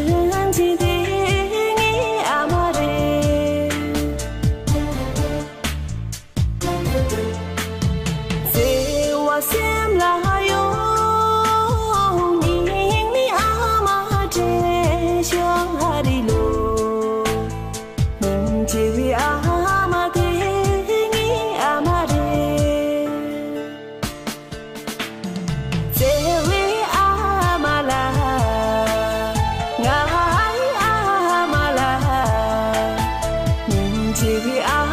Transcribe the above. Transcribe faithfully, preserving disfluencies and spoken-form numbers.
ལྷན་ཅིག་དེ་ངའི་ཨ་མ་རེད། བརྩེ་བ་སེམས་ལ་ཡོད། སྙིང་ནས་ཨ་མ་དྲན་ཤག་ཨ་རི་ལོ། སྙིང་རྗེ་བའི་ཨ་མ་དེ་ངའི་ཨ་མ་རེད། བརྩེ་བའི་ཨ་མ་ལགས། ངའི་ཨ་མ་ལགས། སྙིང་རྗེ་བའི་ཨ་